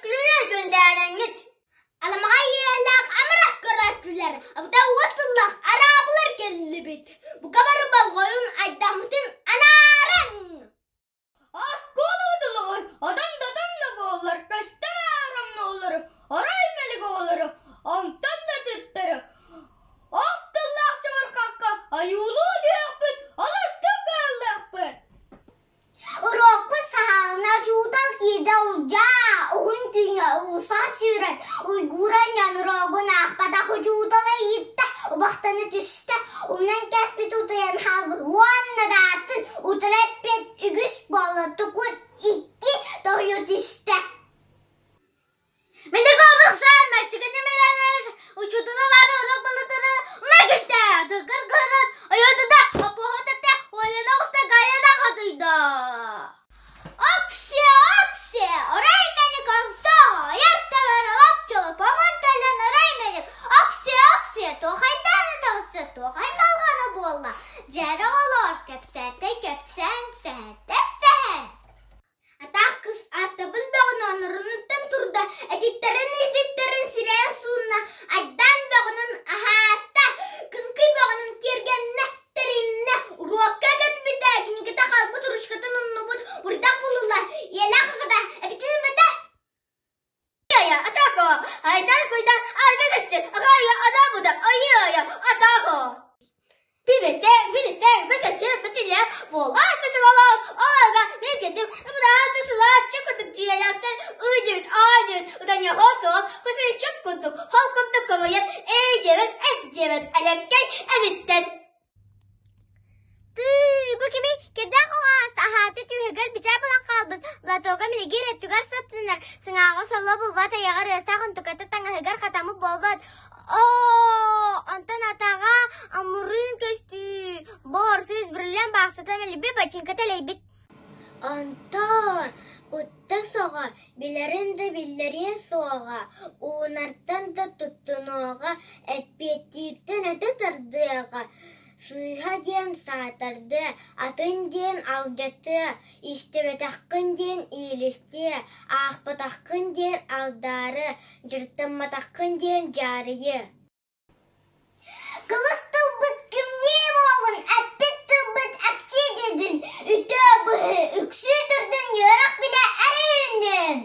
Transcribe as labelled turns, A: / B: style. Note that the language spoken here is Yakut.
A: күлүмнэр күндээрэҥҥит Аламаҕай ийэлээх амарах көрөөччүлэр, абыта уот тыллаах араабылар кэллибит. Бука бары болҕойун айдаммытын анаарыҥ!
B: Оскуола тылыгар одон-додон да буоллар көстөр аарамноолору, орой мэлик оҕолору, онтон да атыттары ох тыллаах чабырҕахха ойуулуу түһүөхпүт, олустук кыһаллыахпыт.
A: Уруокпут саҕалана учуутал киирдэ улдьаа, уһун күҥҥэ уулусса сүүрэн, уйгууран уруогун аахпатах учуутала ыйытта, убахтана түстэ, умнан кээспит утуйан хаалбыт уонна да атын утары эппиэт үгүс буолла тукун икки тоһуйа түстэ. Окси, окси, орой мэник онсо, ойор табар олоп чолопомон төлөн орой мэник, окси, окси, туохайдааны таҕыста, туохай малҕана буолла, дьэрэ оҕолоор, кэпсээтэ кэпсээн, сэһэнтэ сэһэн. Атаах кыыс ааттабыл бөҕөнү онорунуттан турда, этиттэрин-ититтэрин сирэйин суунна, айдаан бөҕөнүн аһаатта, кыҥкый бөҕөнүн киэргэннэ, тэриннэ, уруокка кэлбитэ, кинигэтэ хаалбыт ручкатын умнубут, бырдах булулар, ийэлээх аҕата эбитин эбэтэ
B: Атако, айдан куйдан арга көстөр, агая адабуда, айая, атако. Биресте, биресте, бөтөсө, бөтүлэ, буолбат бөтүлалаах, алага, мен кеттим, ыбыдаас, сылаас, чөк курдук дьиэлээхтэр, ый диэбит, аай диэбит, уданьяха суох, хөсөй чөк курдук, хол курдук хомуйан, эй диэбит, эс диэбит, элэккэй эбиттэр.
A: Тыы, бу кими кирдээх оҕоҕос аһаата түөһүгэр бичээ булан хаалбыт, платога мэлигир өттүгэр сыттынар, сыҥааҕа соло булбат, айаҕар ыастаах онтуката таҥаһыгар хатаммыт буолбат. Оо, онтон атаҕа амырыын көстүү, бор, сыыс бриллиант баахсата мэлийбит, бачыыҥката элэйбит. Онтон куттас оҕо билэрин да биллэриэ суоҕа, уунартан да туттунуоҕа, эппиэттииртэн өтө тардыаҕа, сыыһа диэн саатардыа, атын диэн алдьатыа, истибэтэххин диэн иилистиэ, аахпатаххын диэн алдаарыа, дьарыктамматаххын диэн дьаарыйыа. Кылыс тылбыт кимниин уолун, эппит тылбыт эпчии диэдин, үтүө быһыы үксүү түрдүн үөрэх билэ эрэ үүннүн.